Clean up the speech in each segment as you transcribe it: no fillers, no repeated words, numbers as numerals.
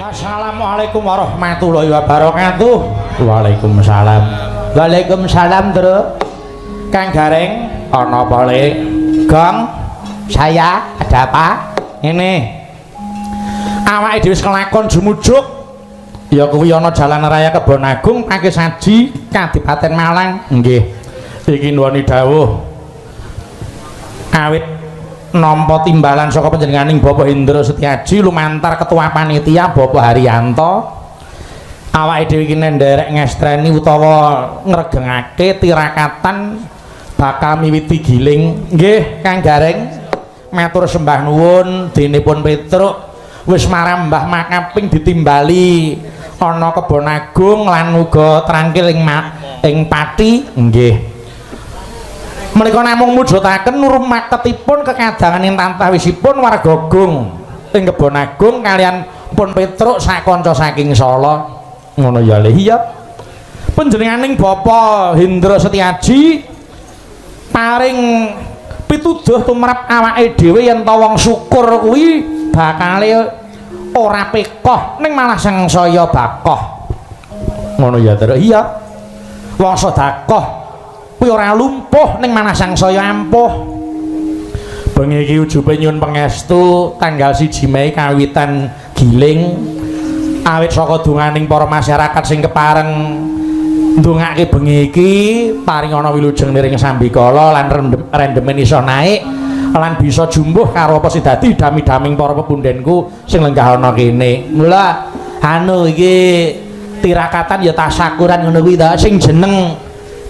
Assalamualaikum warahmatullahi wabarakatuh. Waalaikumsalam. Waalaikumsalam, Truk. Kang Gareng, ana apa le? Gong, saya ada apa? Ini. Awake dhewe wis kelakon jumujuk. Ya kuwi ana Jalan Raya Kebon Agung, Pakisaji, Kadipaten Malang. Nggih. Iki nuwuni dawuh. Awit nampa timbalan saka panjenenganing Bapak Hendro Setiaji lumantar ketua panitia Bapak Haryanto, awake dhewe iki nderek ngestreni utawa ngregengake tirakatan bakal miwiti giling. Nggih, Kang Gareng, matur sembah nuwun dene pun Petruk wis marambah makaping ditimbali ana Kebon Agung lan uga trangkil ing Pati. Nggih, menika namung mujudaken rumaketipun kekadangan ing tantawisipun warga Gung ing Kebon Agung kalian pun Petruk sakanca saking Solo. Ngono ya, Le? Iya. Panjenenganing Bapak Hendro Setiaji paring pituduh tumrap awake dhewe yen ta wong syukur kuwi bakale ora pekoh ning malah sangsaya bakoh. Ngono ya, Tru? Iya. Wong sedekah kuwi ora lumpuh ning malah sangsaya ampuh. Bengi iki ujube nyuwun pangestu tanggal 1 Mei kawitan giling, awit saka donganing para masyarakat sing kepareng ndongake bengi iki paring ana wilujeng niring sambikala lan rendemen iso naik lan bisa jumbuh karo apa sing dadi dami-daming para pepundhenku sing lenggah ana kene. Mula anu iki tirakatan ya tasakuran ngono kuwi ta. Sing jeneng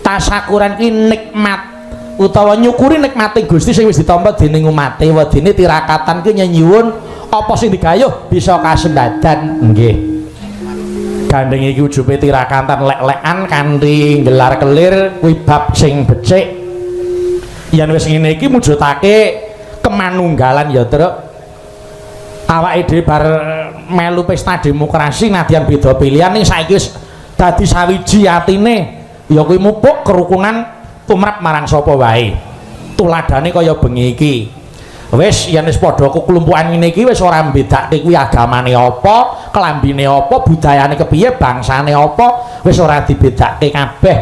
tasakuran ki nikmat utawa nyukuri nikmate Gusti sing wis ditampa dening umate. Wedine tirakatan ki nyenyuwun apa sing digayuh bisa kasembadan. Nggih. Gandeng iki ujube tirakatan lek-lekan kanthi gelar kelir kuwi bab sing becik. Yen wis ngene iki mujudake kemanunggalan ya, Truk. Awake dhewe bar melu pesta demokrasi nadyan beda pilihan ning saiki wis dadi sawiji atine, ya kuwi mupuk kerukunan tumrap marang sapa wae. Tuladane kaya bengi iki. Wis yen wis padha keklumpukan ngene iki wis ora mbedake kuwi agamane apa, klambine apa, budayane kepiye, bangsane apa, wis ora dibedake, kabeh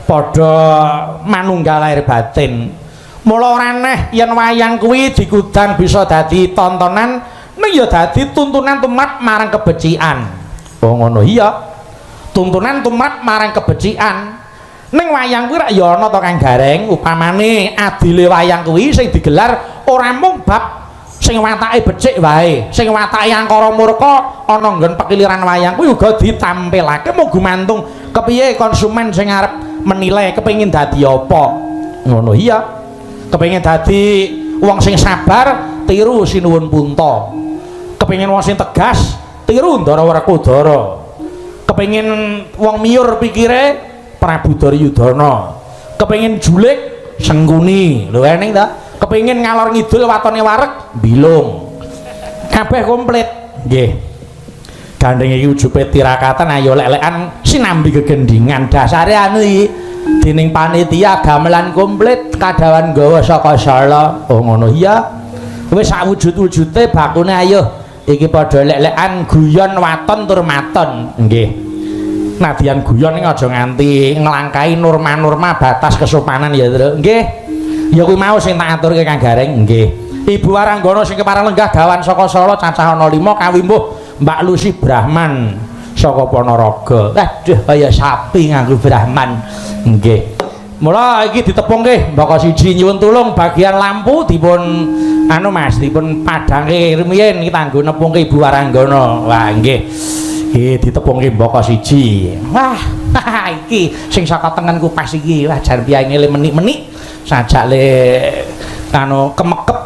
padha manunggal lahir batin. Mula ora aneh yen wayang kuwi dikudang bisa dadi tontonan ning ya dadi tuntunan tumrap marang kebecikan. Oh, ngono iya. Tuntunan tumrap marang kebecikan. Ning wayang kuwi rak ya ana to, Kang Gareng, upamane adile wayang kuwi sing digelar ora mung bab sing watake becik wae, sing watake angkara murka ana nggon pekiliran wayang kuwi uga ditampilake, mung gumantung kepiye konsumen sing arep menilai kepengin dadi apa. Ngono iya. Kepengin dadi wong sing sabar, tiru Sinuwun Punta. Kepengin wong sing tegas, tiru Ndara Werkudara. Kepengin wong miyur pikire, Prabu Duryudana. Kepengin julik, Sengkuni. Lho, eneng ta? Kepengin ngalor ngidul watone wareg, Bilung. Kabeh komplit. Nggih. Gandeng iki ujube tirakatan ayo lek-lekan sinambi gegendingan. Dasare anu iki dening panitia gamelan komplit kadawan gawa saka Solo. Oh, ngono iya. Wis sak wujud-wujude bakune ayo iki padha lek-lekan guyon waton tur maton. Nggih. Nadyan guyon iki aja nganti nglangkahi norma-norma batas kesopanan ya, Truk. Nggih. Ya kuwi mau sing tak aturke, Kang Gareng. Nggih. Ibu Waranggono sing kepareng lenggah gawan saka Solo cacah ana 5 kawimbuh Mbak Lucy Brahman saka Ponorogo. Aduh, kaya sapi nganggo Brahman. Nggih. Mula iki ditepungke mbaka siji, nyuwun tulung bagian lampu dipun anu Mas, dipun padhangke rumiyin iki kanggo nepungke Ibu Waranggono. Wah, nggih. Iki ditepungke mbaka siji. Wah, iki sing saka tengenku pas iki. Wah, jan piyayine le menik-menik sajak le anu kemekep.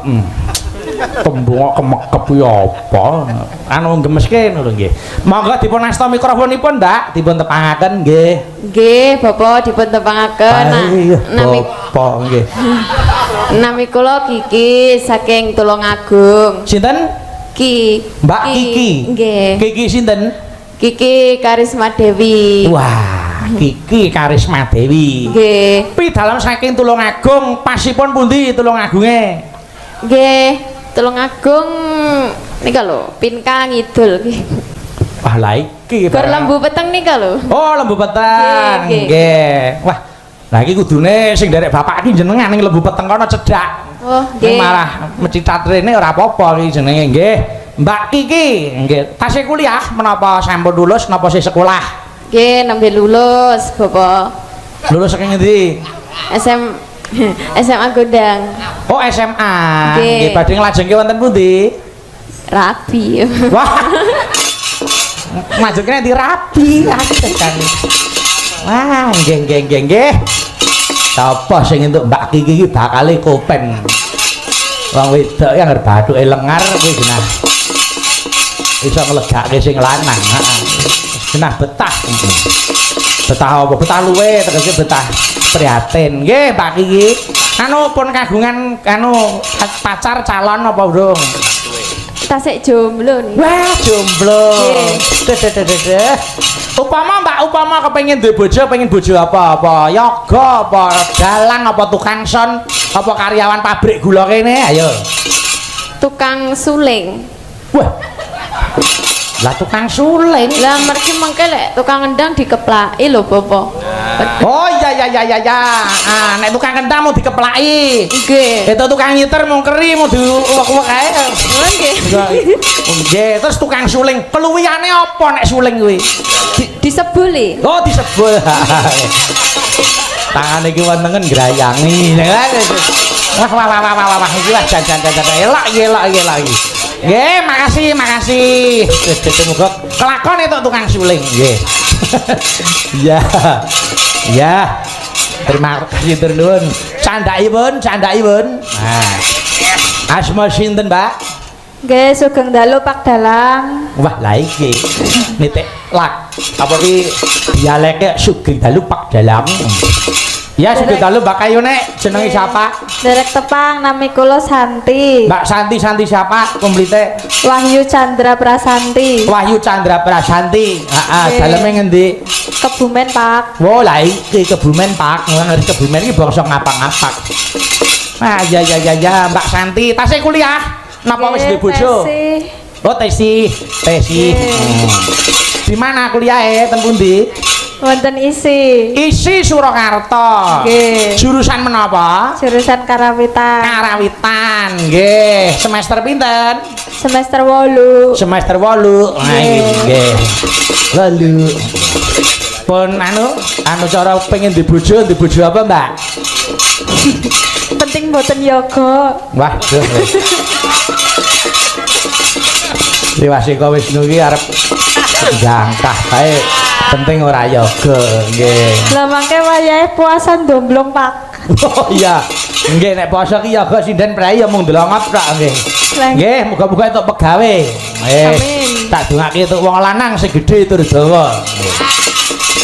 Tembung kok kemekep kuwi apa? Anu gemeske ngono nggih. Monggo dipun asta mikrofonipun, Mbak, dipun tepangaken nggih. Nggih, Bapak, dipun tepangaken. Iya, Nami Bapak nggih. Nami kula Kiki saking Tulungagung. Sinten? Ki. Mbak Kiki. Nggih. Kiki sinten? Kiki Karisma Dewi. Wah, Kiki Karisma Dewi. Nggih. Pidalem saking Tulungagung, pasipun pundi Tulungagunge? Nggih, Tulungagung nika lho, Pinka Ngidul nggih. Wah, lha iki Gor Lembu Peteng nika lho. Oh, Lembu Peteng. Nggih, Nggih. Wah, lah iki kudune sing nderek bapak iki jenengan ning Lembu Peteng kono cedhak. Oh, Ning nggih. malah mecitat rene ora apa-apa iki jenenge nggih. Mbak Kiki, nggih. Tasih kuliah menapa sampun lulus napa sih sekolah? Nggih, nembe lulus, Bapak. Lulus saking ngendi? SM SMA Gondang. Oh, SMA. Nggih. Nggih, badhe nglajengke wonten pundi? Rabi. Wah. Nglajengke di rabi kan. Wah, nggih nggih nggih nggih. Sapa sing entuk Mbak Kiki iki bakale kopen. Wong wedok yang bathuke lengar kuwi genah. Iso nglegake sing lanang, heeh. Genah betah. Betah apa? Betah luwe tegese betah prihatin. Nggih, Mbak Kiki. Anu pun kagungan anu pacar calon apa durung? Tasik jomblo nih. Wah, jomblo. Nggih. Deh, deh, deh, deh, deh. Upama Mbak, upama kepengin duwe bojo, pengen bojo apa? Apa yoga, apa dalang, apa tukang son, apa karyawan pabrik gula kene? Ayo. Tukang suling. Wah. Lah tukang suling. Lah mergi mengke lek tukang kendang dikeplaki lho, Bapak. Oh iya iya iya iya iya. Ah, nek tukang kendang mau dikeplaki. Nggih. Itu tukang nyiter mau keri mau diuwek-uwek ae. Oh, nggih. Nggih, terus tukang suling, keluwihane apa nek suling kuwi? Disebuli. Oh, disebul. Tangane iki wenengen grayangi. Wah wah wah wah wah wah iki wah jan jan jan jan elok iki elok iki elok iki. Nggih, makasih, makasih. Muga kelakon itu tukang suling, nggih. Iya. Iya. Terima kasih nuwun. Candhaipun, candhaipun. Nah. Asma sinten, Mbak? Nggih, sugeng dalu Pak Dalang. Wah, lah iki. Nitik lak. Apa ki dialeke sugeng dalu Pak Dalang. Ya, sugeng dalu Mbak Kayu nek jenenge siapa? Derek tepang nami kula Santi. Mbak Santi Santi siapa? Komplite Wahyu Chandra Prasanti. Wahyu Chandra Prasanti. Heeh, Nggih. daleme ngendi? Kebumen, Pak. Wo, lah iki Kebumen, Pak. Ngerti Kebumen iki bangsa ngapak-ngapak. Ah, ya ya ya ya, Mbak Santi, tasih kuliah. Napa wis duwe bojo? Tesih. Oh, tesih, tesih. Nggih. Di mana kuliahe? Ten pundi? Wonten ISI. ISI Surakarta. Nggih. Jurusan menapa? Jurusan Karawitan. Karawitan, nggih. Semester pinten? Semester 8. Semester 8. Nah, iki nggih. 8. Pun anu, anu cara pengen duwe bojo, duwe bojo apa, Mbak? Penting mboten yoga. Wah, duh. Liwasika Wisnu iki arep jangkah kae penting ora yoga nggih. Lah mangke wayahe puasa ndomblong, Pak. Oh iya. Nggih nek poso ki yoga sinden prei ya mung ndelongot tok nggih. Lah. Nggih, muga-muga entuk pegawe. Amin. Tak dongake entuk wong lanang sing gedhe tur dawa. Nggih.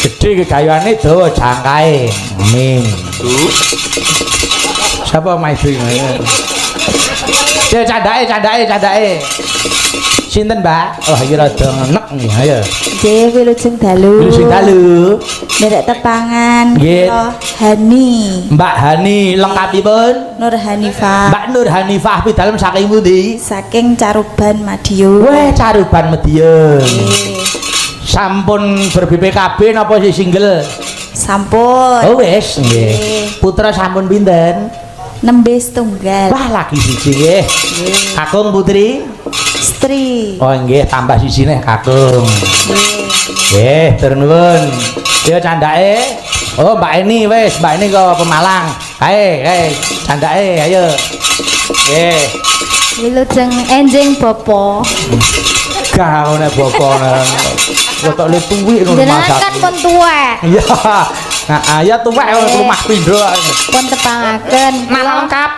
Gedhe kegayane dawa jangkae. Amin. Siapa maido? Ya candake, candake, candake. Sinten, Mbak? Oh, iki rada ngenek nih. Ayo. Nggih, wilujeng dalu. Wilujeng dalu. Nderek tepangan Nggih. kula Hani. Mbak Hani lengkapipun Nur Hanifah. Mbak Nur Hanifah pidalem saking pundi? Saking Caruban Madiun. Weh, Caruban Madiun. Nggih. Sampun ber-BPKB napa sih single? Sampun. Oh wis, nggih. Nggih. Putra sampun pinten? Nembe setunggal. Wah, lagi siji nggih. Kakung putri? Estri. Oh nggih, tambah siji neh kakung. Nggih. Nggih, tur nuwun. Yo candake. Oh, Mbak Eni wis, Mbak Eni ke Pemalang. Kae, kae, candake ayo. Nggih. Wilujeng enjing Bapak. Gak nek bapak ketok le tuwik ngono Jenengan masak. kan pun tuwek. Iya. Heeh, ya tuwek rumah pindho. Pun tepangaken. Nama lengkap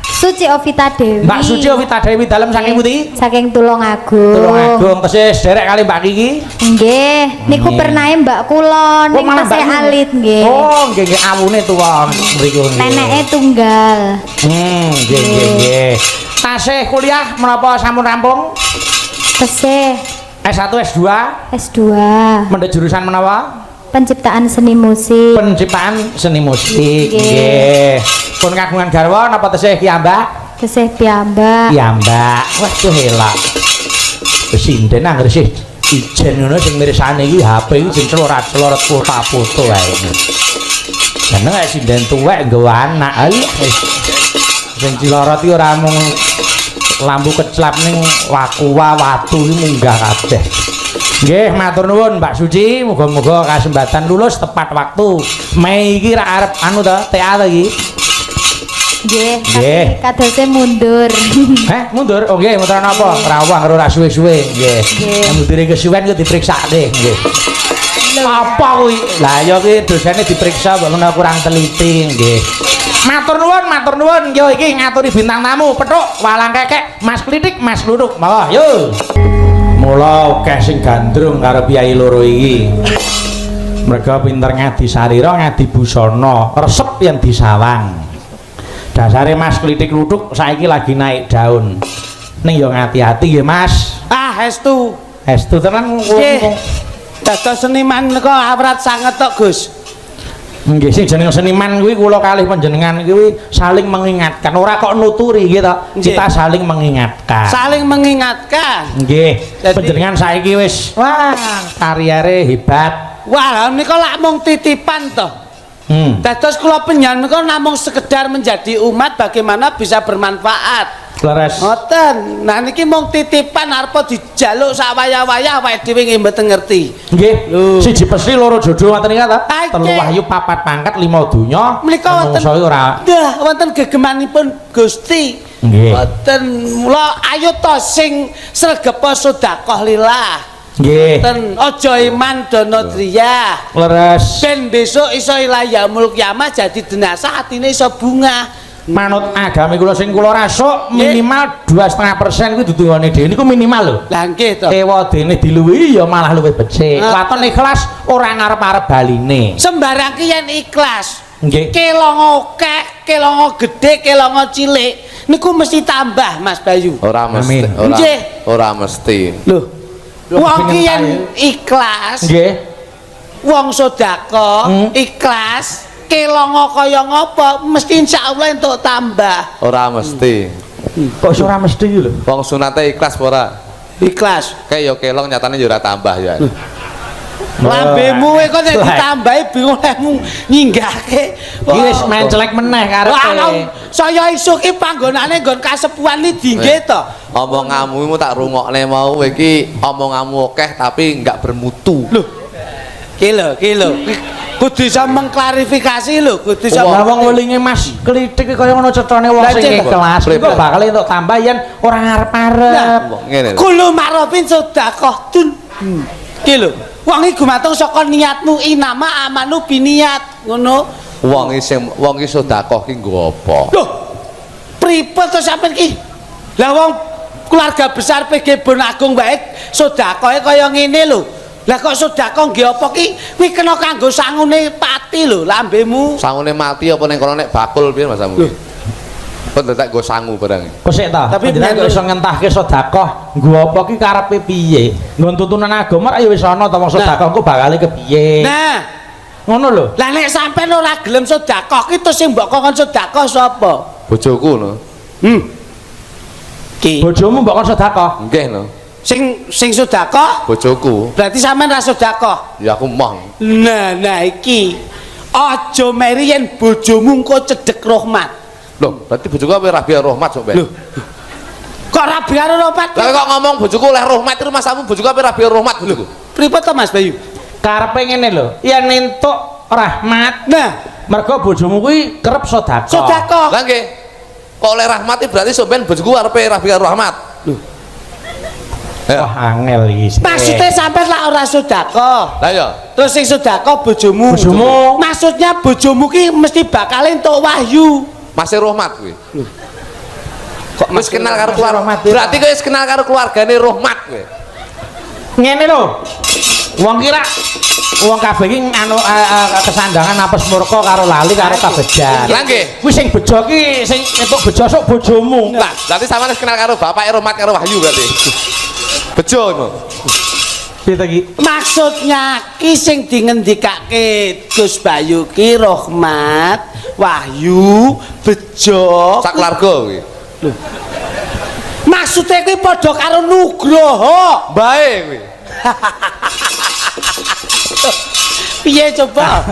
Suci Ovita Dewi. Mbak Suci Ovita Dewi dalem saking pundi? Saking Tulungagung. Tulungagung tesih sederek kali Mbak Kiki. Nggih, niku Nggih. pernahe Mbak kula ning malah tesih Mbak Yu. alit nggih. Oh, nggih nggih awune tuwa mriku nggih. Teneke tunggal. Nggih nggih nggih. Tasih kuliah menapa sampun rampung? Tesih S1 S2 S2 mendhet jurusan menapa? Penciptaan Seni Musik. Penciptaan Seni Musik. Nggih. Nggih. Pun kagungan garwa napa tesih piyambak? Tesih piyambak. Piyambak. Waduh elak. Sinden anggere sih Ijen ngono sing mirsani iki HP iki sing celorat-celorot foto-foto ae. Jeneng nek sinden tuwek nggawa anak. Alah wis. Sing cilorot iki ora mung lampu kecelap ning wakuwa watu iki munggah kabeh. Nggih, matur nuwun Mbak Suci, muga-muga kasembatan lulus tepat waktu. Mei iki ra arep anu to, TA to iki. Nggih, Nggih. tapi kadose mundur. Heh, mundur. Oh nggih, mundur napa? Rawuh karo ora suwe-suwe. Nggih. Nggih. Mundure kesuwen ku diperiksake nggih. Apa kuwi? Lah ya kuwi dosene diperiksa mbok menawa kurang teliti nggih. Matur nuwun, matur nuwun. Yo iki ngaturi bintang tamu, Petuk, Walang Kekek, Mas Klitik, Mas Luduk. Monggo, yo. Mula akeh sing gandrung karo piyai loro iki. Mereka pinter ngadi sarira, ngadi busana, resep yen disawang. Dasare Mas Klitik Kluthuk saiki lagi naik daun. Ning yo ngati-ati nggih Mas. Ah, estu. Estu tenan. Nggih. Dados seniman menika awrat sanget tok, Gus. Nggih, sing jeneng seniman kuwi kula kalih panjenengan kuwi saling mengingatkan, ora kok nuturi nggih to. Nggih. Kita saling mengingatkan. Saling mengingatkan. Nggih. Jadi- Panjenengan saiki wis wah, karieré hebat. Wah, menika lak mung titipan toh. Dados kula panjenengan menika namung sekedar menjadi umat bagaimana bisa bermanfaat. Leres. Ngoten. Nah niki mung titipan arep dijaluk sak wayah-wayah awake dhewe nggih mboten ngerti. Nggih. Lho. Siji pesti loro jodoh ngoten iki ta? Ah, Telu nggih. wahyu papat pangkat lima donya. Menika wonten Menungso iki ora. Dah, wonten gegemanipun Gusti. Nggih. Wonten mula ayo to sing sregepa sedekah lillah. Nggih. Wonten aja iman dono driyah. Leres. Ben besok iso ila yaumul kiamah jadi jenazah atine iso bungah. Manut agami kula sing kula rasuk minimal 2,5% kuwi dudungane dhewe niku minimal lho. Lah nggih to. Ewa dene diluwihi ya malah luwih becik. Ah. Waton ikhlas ora ngarep-arep baline. Sembarang ki yen ikhlas. Nggih. Kelongo akeh, kelongo gedhe, kelongo cilik niku mesti tambah Mas Bayu. Ora mesti, Amin. ora, Nggih. ora mesti. Lho. Wong ki yen ikhlas, Nggih. wong sedekah ikhlas, kelongo kaya ngopo mesti insyaallah entuk tambah. Ora mesti. Kok iso ora mesti iki lho? Wong sunate ikhlas apa ora? Ikhlas. Kayak yo kelong nyatane yo ora tambah ya. Lambemu kok nek Lah. ditambahi bingung lehmu nyinggahke. Iki wis mencelek meneh karepe. Wah, saya isuk ki panggonane nggon kasepuhan iki dingge to. Omonganmu mu tak rungokne mau iki omonganmu akeh tapi enggak bermutu. Lho. Ki lho, ki lho. Kudu iso mengklarifikasi lho, kudu iso. Lah wong welinge Mas Klitik iki kaya ngono cetane wong Lah, sing cek. ikhlas. Pripun? Kok bakal entuk tambah yen ora ngarep-arep. Wong ngene lho. Kulo ma'rufin sedekah tun. Ki lho. Wong iki gumantung saka niatmu, inama amanu biniat, ngono. Wong iki sing wong iki sedekah ki nggo apa? Loh. Pripun to sampean ki? Lah wong keluarga besar PG Bon Agung wae sedekahe kaya ngene lho. Lah kok sedekah nggih apa ki? Kuwi kena kanggo sangune pati lho lambemu. Sangune mati apa ning kono nek bakul piye Mas Amu? Kok dadak nggo sangu barang. Kok sik ta? Tapi Panjenengan kok iso ngentahke sedekah nggo apa ki karepe piye? Nggon tuntunan agama ra ya wis ana ta wong sedekah engko bakale kepiye? Nah, Ngono lho. lah nek sampean ora gelem sedekah ki terus sing mbok kongkon sedekah sapa? Bojoku no. Ki. Bojomu mbok kon sedekah. Nggih no. Sing sing sedekah Bojoku. berarti sampean ra sedekah. Ya aku moh. Nah, nah iki aja meri yen bojomu engko cedhek rahmat. Loh, berarti bojoku apa rabi rahmat sok, Ben? Loh. Kok rabi karo rahmat? Lah kok ngomong bojoku oleh rahmat itu masamu bojoku apa rabi rahmat bojoku? Pripun to Mas Bayu? Karepe ngene lho, yen entuk rahmat Nah, mergo bojomu kuwi kerep sedekah. sedekah. Lah nggih. Kok oleh rahmat iki berarti sok ben bojoku arepe rabi rahmat. Loh. Ya. Wah, angel iki. Maksudnya sampean lah ora sedekah. Lah ya. Terus sing sedekah bojomu. Bojomu. Maksudnya bojomu ki mesti bakal entuk wahyu. Masih rahmat kuwi. Kok Wis kenal karo Masih keluarga. rahmat, ya. Berarti kowe wis kenal karo keluargane rahmat kowe. Ngene lho. Wong kira wong kabeh iki anu kesandangan apes murka karo lali karo kabejan. Lah nggih. Kuwi sing bejo ki sing entuk bejo sok bojomu. Lah, berarti sampean wis kenal karo bapake rahmat karo Wahyu berarti. Bejo iku. Piye ta iki? Maksudnya ki sing dingendikake Gus Bayu ki rahmat, wahyu, bejo. Sak keluarga kuwi. Maksudnya kuwi padha karo nugroho. Bae kuwi. Piye coba?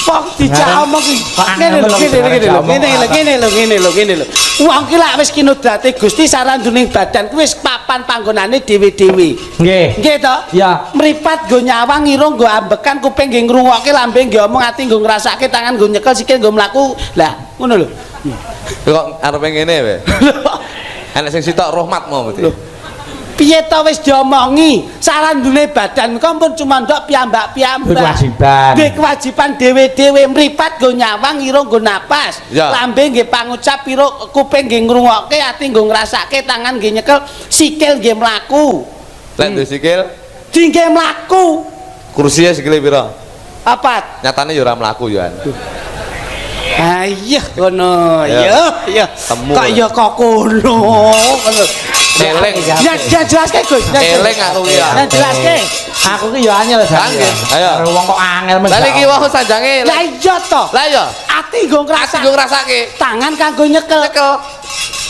Wong dijak omong ki. Ngene lho, ngene ngene lho, ngene lho, ngene lho, ngene lho, ngene lho. Wong ki lak wis kinudrate Gusti saranduning badan kuwi wis papan panggonane dhewe-dhewe. Nggih. Nggih to? Ya. Mripat nggo nyawang, irung nggo ambekan, kuping nggo ngrungokke, lambe nggo omong, ati nggo ngrasake, tangan nggo nyekel, sikil nggo mlaku. Lah, ngono lho. Kok arepe ngene wae. Enek sing sitok rahmat mau berarti. Lho. Piye to wis diomongi, sarandune badan kok pun cuma ndok piyambak-piyambak. Duwe kewajiban. Duwe kewajiban dhewe-dhewe, mripat nggo nyawang, irung nggo napas, Ya. lambe nggih pangucap, piro kuping nggih ngrungokke, ati nggo ngrasake, tangan nggih nyekel, sikil nggih mlaku. Lek duwe sikil, Dingge mlaku. Kursinya sikile pira? Apa? Nyatane ya ora mlaku ya. Ah iya ngono. Ya. Ya, ya. Temu. Kok ya kok kono. Ngono. Eling. Ya, ya jelaske Gus. Ya, Eling aku ki ya. Ya jelaske. Aku ki ya angel jan. Angel, ayo. Karo wong kok angel men. Lah iki wong sanjange. Lah iya to. Lah iya. Ati nggo Ati ngrasake. nggo ngrasake. Tangan kanggo nyekel, Nyekel.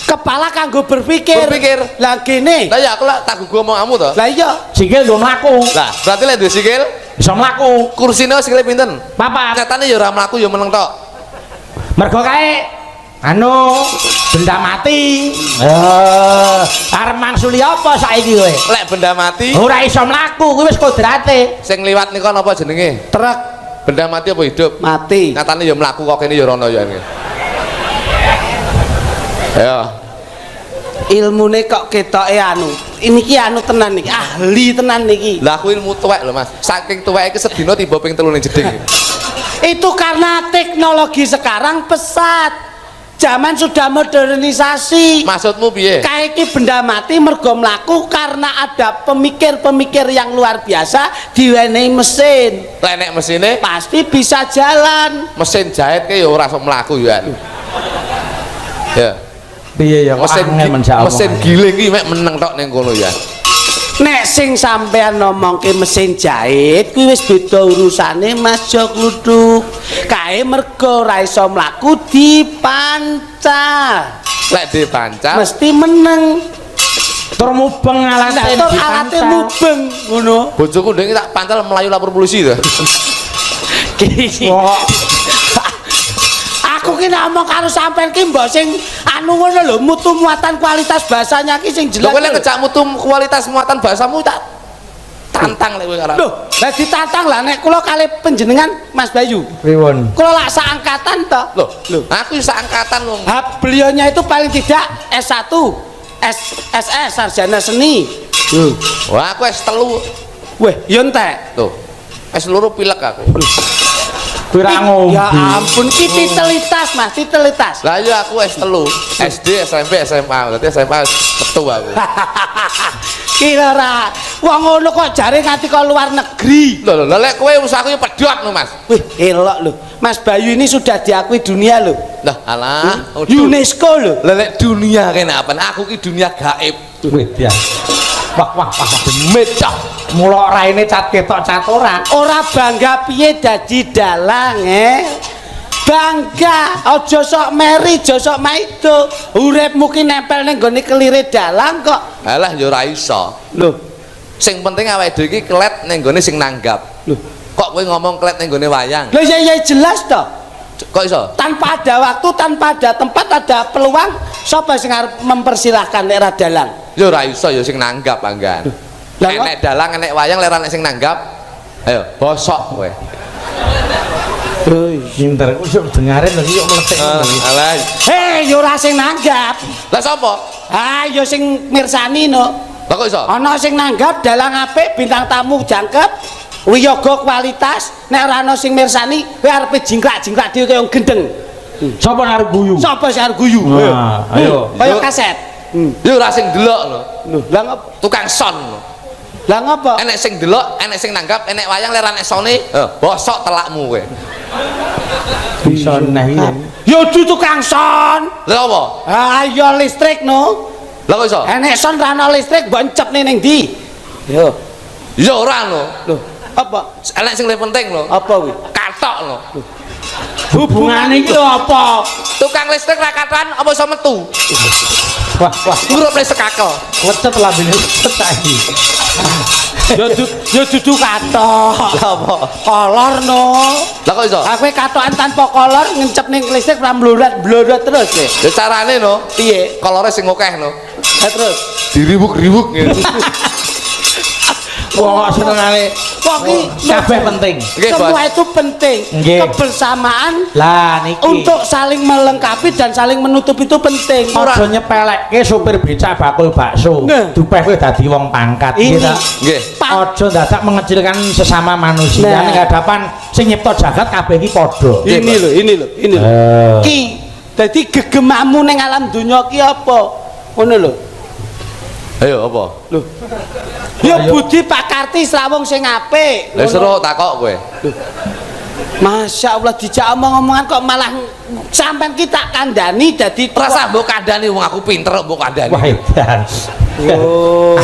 Kepala kanggo berpikir. Berpikir. Lah gene. Lah ya aku lah tak gugu omonganmu to. Lah iya. Sikil nggo mlaku. Lah, berarti lek duwe sikil, Bisa mlaku. Kursine sikile pinten? Papat. Nyatane ya ora mlaku ya meneng tok. Mergo kae anu benda mati. Eh, arep mangsuli apa saiki kowe? Lek benda mati Ora iso mlaku, kuwi wis kodrate. sing liwat nika napa jenenge? Truk Benda mati apa hidup? mati. Nyatane ya mlaku kok kene ya rono ya. Ayo. Ilmune kok ketoke anu. Ini ki anu tenan niki, ahli tenan niki. Lah aku ilmu tuwek lho Mas. Saking tuweke iki sedina tiba ping 3 ning jeding. Itu karena teknologi sekarang pesat. Zaman sudah modernisasi. Maksudmu piye? Kayak iki benda mati mergo mlaku karena ada pemikir-pemikir yang luar biasa diwenehi mesin. Lek nek mesine Pasti bisa jalan. Mesin jahit ke ya ora iso mlaku ya. Ya. Piye ya kok Mesin angel men jak mesin omong. giling iki mek meneng tok ning kono ya. Nek sing sampean ngomongke mesin jahit kuwi wis beda urusane Mas Jok Kluthuk. Kae mergo ora iso mlaku dipancal. Lek dipancal Mesti meneng. Tur mubeng Lah alate. tur alate mubeng ngono. Bojoku ndek tak pancal melayu lapor polisi to. Kok Aku ki nek omong karo sampean ki mbok sing anu ngono lho, mutu muatan kualitas bahasanya ki sing Lho jelas. kowe lek ngejak mutu kualitas muatan bahasamu tak tantang lek kowe karo. Lho, lah ditantang lah nek kula kali panjenengan Mas Bayu. Pripun? Kula lak saangkatan to. Loh, aku seangkatan wong. Ha, beliaunya itu paling tidak S1, S, SS sarjana seni. Wah, aku S3. Weh, yo entek. Loh. S2 pilek aku. Kuwi ra ngombe. Ya ampun, ki titelitas Mas, titelitas. Lah iya aku S3, SD, SMP, SMA. Berarti SMA metu aku. Ki ora wong ngono kok jare nganti kok luar negeri. Lho lho, lek kowe usahaku ya pedhot no, Mas. Wih, elok lho. Mas Bayu ini sudah diakui dunia lho. Lah alah, UNESCO lho. Lah lek dunia kene apa? Aku ki dunia gaib. Wih, dia. Wah, wah, wah. Demit cok. Mula raine cat ketok cat ora. Ora bangga piye dadi dalang eh? Bangga, aja sok meri, aja sok maido. Uripmu ki nempel ning gone kelire dalang kok. Alah ya ora iso. Lho, Sing penting awake dhewe iki kelet ning gone sing nanggap. Lho. Kok kowe ngomong kelet ning gone wayang? Lho ya ya jelas toh. Kok iso? Tanpa ada waktu, tanpa ada tempat, ada peluang, sapa sing arep mempersilahkan nek ra dalang? Ya ora iso ya sing nanggap anggan. Lah kok- Enek dalang, enek wayang, lek ora enek sing nanggap. Ayo, bosok kowe. Pinter, kok iso dengaren lho iki kok meletik. Alah. Hei, yo ora sing nanggap. Lah sapa? Ah, yo sing mirsani no. Lah kok iso? Ana sing nanggap dalang apik, bintang tamu jangkep, wiyaga kualitas, nek ora ana sing mirsani, kowe arepe jingklak-jingklak dhewe kaya wong gendeng. Sapa arep guyu? Sapa sing arep guyu? Wah, ayo. Kaya Yo. kaset. Ya ora sing delok lho. Lho, lah ngapa? Tukang son lho. Lah ngapa? Enek sing delok, enek sing nanggap, enek wayang lek ora enek sone, bosok telakmu kowe. Bisa neh iki. Ya dudu tukang son. Lah apa? Ah, ya listrik no. Lah kok iso? Enek son ra ana listrik mbok encepne ning ndi? Yo. Ya ora lho. Lho, apa? Enek sing luwih penting lho. Apa kuwi? Katok lho. Hubungane iki lho apa? Tukang listrik ra katokan apa iso metu? Wah, wah, Ngurup le sekakel. lecet lambene lecet saiki. Ya dudu katok. Lah apa? Kolor no. Lah kok iso? Aku katokan tanpa kolor ngencep ning listrik ora mlorat-mlorat terus kowe. Ya carane no. Piye? Kolore sing akeh no. Lah terus. Diriwuk-riwuk ngene. Wong kok senengane Wong ki kabeh penting. Nggih, Bos. Semua itu penting. Nggih. Kebersamaan Lah niki untuk saling melengkapi dan saling menutup itu penting. aja nyepelekke supir becak bakul bakso. Nggih. Dupeh kowe dadi wong pangkat Ini. nggih ta? Nggih. Aja dadak mengecilkan sesama manusia. Nah. Ning hadapan sing nyipta jagat kabeh iki padha. Ini lho, ini lho, ini lho. Eh. Ki, dadi gegemamu ning alam donya ki apa? Ngono lho. Ayo apa? Lho. Ya budi pakarti srawung sing apik. Lah seru takok kowe. Masya Allah dijak omong-omongan kok malah sampean ki tak kandhani dadi Rasa mbok kandhani wong aku pinter kok mbok kandhani. Wah, edan. Oh.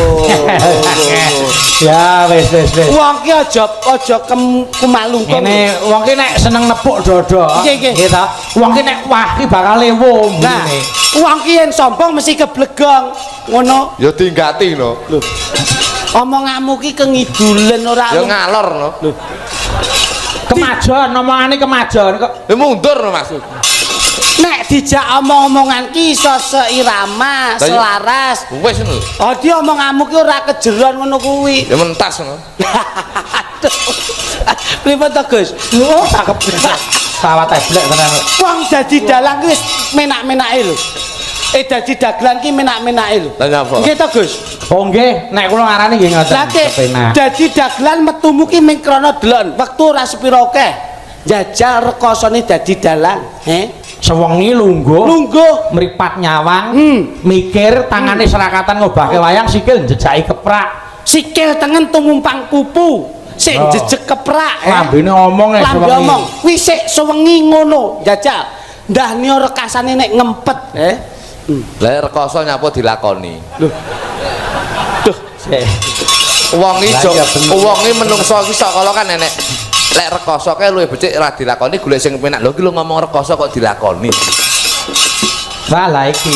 Ya wis wis wis. Wong ki aja aja kemalungkung. Ngene wong ki nek seneng nepuk dodo. Nggih, nggih. Nggih ta? Wong ki nek wah ki bakal ewo Nah, mbene. wong ki yen sombong mesti keblegong. Ngono. Ya dinggati no. Lho. Omonganmu ki kengidulen ora. Ya ngalor no. Kemajon omongane kemajon kok. Ya mundur no Mas. Nek dijak omong-omongan ki iso seirama, Lah, iya. selaras. Wis ngono. Oh, di omonganmu ki ora kejeron ngono kuwi. Ya mentas ngono. Aduh. Pripun to, Gus? Oh, cakep. Sawat eblek tenan. Wong dadi dalang ki wis menak-menake lho. Dadi dagelan ki menak-menake lho. Lah nyapa? Nggih to, Gus? Oh nggih, nek kula ngarani nggih ngoten. Lah ki Kepenak. dadi dagelan metumu ki mung krana delon, wektu ora sepira akeh. Jajal rekosone dadi dalang, he? Sewengi lungguh, Lungguh. mripat nyawang, mikir tangane serakatan ngobahke wayang, sikil njejaki keprak. Sikil tengen tumumpang pupu, sik Oh. jejeg keprak. Lambene omong e Lambe sewengi. omong, kuwi sik sewengi ngono, jajal. Ndahne rekasane nek ngempet, eh. Lah rekoso nyapa dilakoni. Duh, Sik. Wong iki Lah iya bener. wong iki menungso iki sok kala kan enek lek rekoso kae luwih becik ra dilakoni golek sing penak. Lho iki lho ngomong rekoso kok dilakoni. Wah lah iki.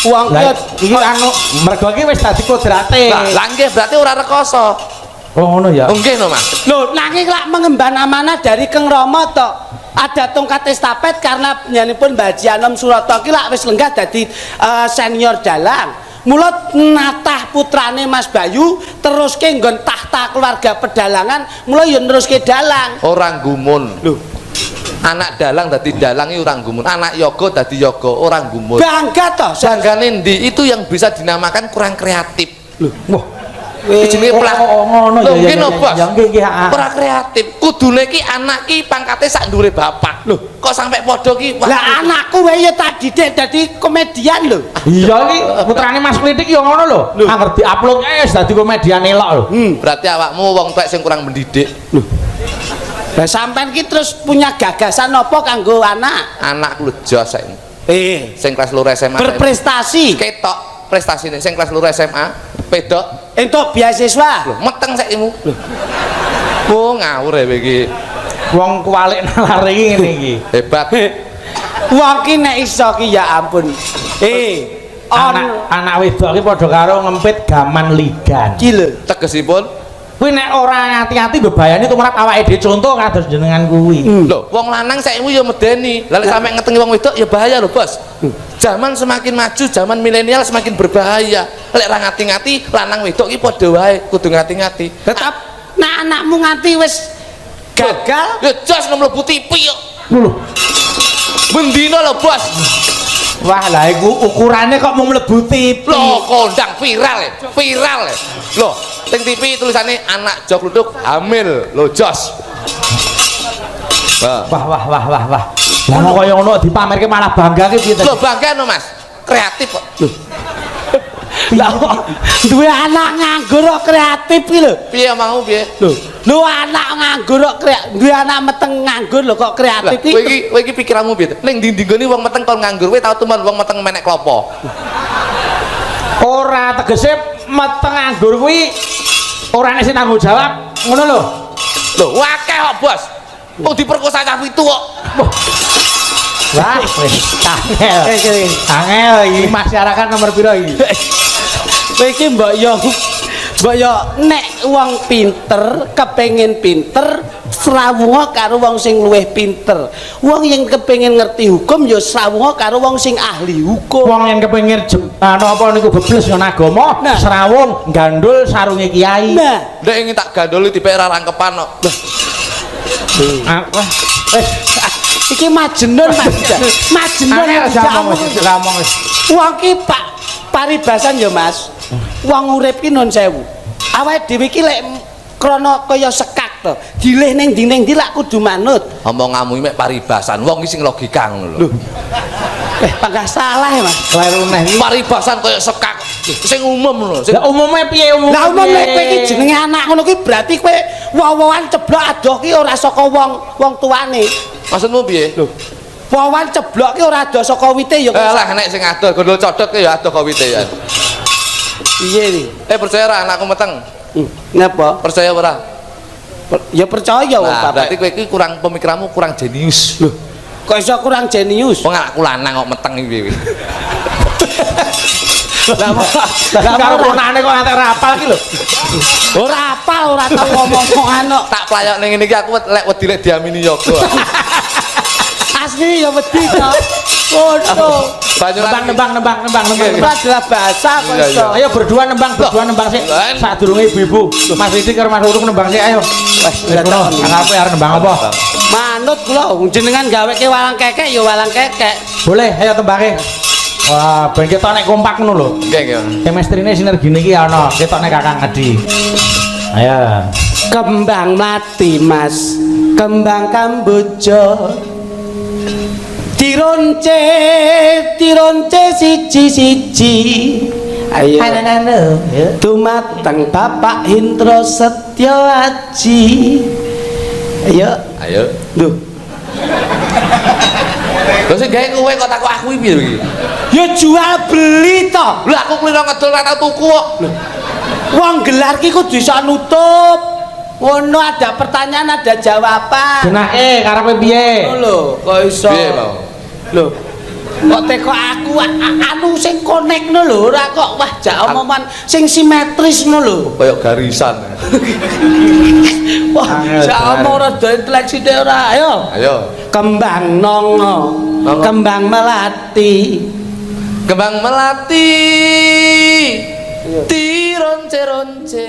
Wong Lah ki iki anu mergo iki wis dadi kodrate. Lah lah nggih berarti ora rekoso. Oh ngono ya. Oh nggih no Mas. Lho, nanging lak mengemban amanah dari Keng Rama to. Ada tongkat estafet karena nyanipun Mbah Haji Anom Suroto ki lak wis lenggah dadi senior dalang. Mula natah putrane Mas Bayu teruske nggon tahta keluarga pedalangan, mula ya neruske dalang. Ora gumun. Lho, Anak dalang dadi dalang iki ora gumun. Anak yoga dadi yoga ora gumun. bangga to. Banggane ndi itu yang bisa dinamakan kurang kreatif. Wah. Iki jenenge Oh, oh, ngono Lho ya, ya, nggih ya, no, Bos. ya, nggih, nggih, ah. Ora kreatif. Kudune ki anak ki pangkate sak ndure bapak. Lho, kok sampai padha ki wah, Lah anakku wae ya tak didik dadi komedian lho. Iya iki putrane Mas Klitik ya ngono lho. Angger diupload wis dadi komedian elok lho. Berarti awakmu wong tuwek sing kurang mendidik. Lah sampean ki terus punya gagasan apa kanggo anak? Anakku lho jos saiki. Sing kelas 2 SMA. Berprestasi. Ketok prestasine sing kelas 2 SMA, pedok Entuk beasiswa. lho meteng sakimu. Lho. Oh ngawur ya iki. Wong kuwalik nalare iki ngene iki. Hebat. Wong ki nek iso ki ya ampun. On Anak anak wedok iki padha karo ngempit gaman ligan. ki lho. Tegesipun Kuwi nek ora ngati-ati bebayani tumrap awake dhewe contoh kados jenengan kuwi. lho, wong lanang saiki ya medeni. Lah lek sampe ngetengi wong wedok ya bahaya lho, Bos. Zaman semakin maju, zaman milenial semakin berbahaya. Lek ra ngati-ngati, lanang wedok ki padha wae, kudu ngati-ngati. Tetap nek anakmu nganti wis gagal Ya jos mlebu TV yo. Lho. Bendina lho, Bos. Wah, lah iku ukurane kok mung mlebu TV. Lho, kondang viral ya, viral ya. Lho, teng TV tulisannya anak Jok Kluthuk hamil. Lho, jos. Nah. Wah wah wah wah wah. Lah kok kaya ngono dipamerke malah bangga ki piye Lho, bangga no, Mas. Kreatif kok. Lah kok duwe anak nganggur kok kreatif ki lho. Piye mau piye? Lho, lho anak nganggur kok duwe anak meteng nganggur lho kok Lah, kreatif ki. kowe iki pikiranmu piye? Ning ndi-ndi nggone wong meteng kon nganggur, kowe tau temen wong meteng menek klopo. Ora tegese meteng nganggur kuwi ora nek sing tanggung jawab, ngono lho. Lho, akeh kok, Bos. Wong diperkosa cah pitu kok. Wah, wis angel. Angel iki masyarakat nomor piro iki? Kowe iki mbok yo Mbok yo nek wong pinter kepengin pinter srawunga karo wong sing luwih pinter. Wong yang kepengin ngerti hukum ya srawunga karo wong sing ahli hukum. Wong yang kepengin anu apa niku bebles nang agama, Nah. srawung gandul sarunge kiai. Nah, Ndek ingin tak gandoli tipe ra rangkepan kok. Ah, wah, wis iki majenun Mas. Majenun angel dijak ngomong omong. wis ngomong wis. Wong ki Pak paribasan ya Mas. Wong urip ki nun sewu. Awake dhewe ki lek krana kaya sekak to. Dilih ning ndi ning ndi lak kudu manut. Omonganmu iki mek paribasan. Wong iki sing logika ngono lho. Panggah salah ya Mas. Kleru neh iki. Paribasan kaya sekak sing umum lho. Sing Lah umume piye umume? Lah umum nek kowe iki piye? jenenge anak ngono kuwi berarti kowe wowoan ceblok adoh ki ora saka wong wong tuane. Maksudmu piye? Lho. Wowoan ceblok ki ora adoh saka wite ya. Eh lah nek sing adoh gondol codot ki ya adoh kok wite ya. Piye iki? Percaya ora anakku meteng? Ngapa? Percaya ora? Ya percaya wong Nah, bapak. berarti kowe iki kurang pemikiranmu kurang jenius. Lho, kok iso kurang jenius? Wong anakku lanang kok meteng iki piye? Lah Lah karo ponakane kok ngantek rapal iki lho. ora apal, ora tau ngomong-ngomongan kok. Tak playok ning ngene iki aku lek wedi lek diamini yoga. Asli ya wedi to. Ngono. Banyu Nembang nembang nembang nembang nembang. Itu adalah bahasa kok Iya, iso. iya. Ayo berdua nembang, berdua nembang sik. Sadurunge ibu-ibu. Mas Ridi karo Mas Urung nembang sik ayo. Wes kono, ngarepe arep nembang apa? Manut kula jenengan gaweke walang kekek ya walang kekek. Boleh, ayo tembange. Wah, ben ketok nek kompak ngono lho. Nggih, nggih. Chemistry-ne sinergine iki ana, ketok nek Kakang Adi. Ayo. Kembang mati Mas, kembang kamboja. Dironce, dironce siji-siji. Ayo. Dumateng Bapak Hindro Setyo Aji. Ayo. Ayo. Lho, Lho sing gawe kowe kok takok aku iki piye iki? ya jual beli to. Lho aku kulino ngedol ora tau tuku kok. Wong gelar ki kudu iso nutup. Ngono ada pertanyaan ada jawaban. Jenake karepe piye? Ngono lho, kok iso. Piye mau? Lho. Kok teko aku anu sing konekno lho, ora kok wah jak omongan sing simetris ngono lho. Kayak garisan. Wah, Angel, jak bener. omong rada intelek sithik ora. Ayo. Ayo. Kembang nongo, Nongo. kembang melati. Kembang melati. Tironce-ronce.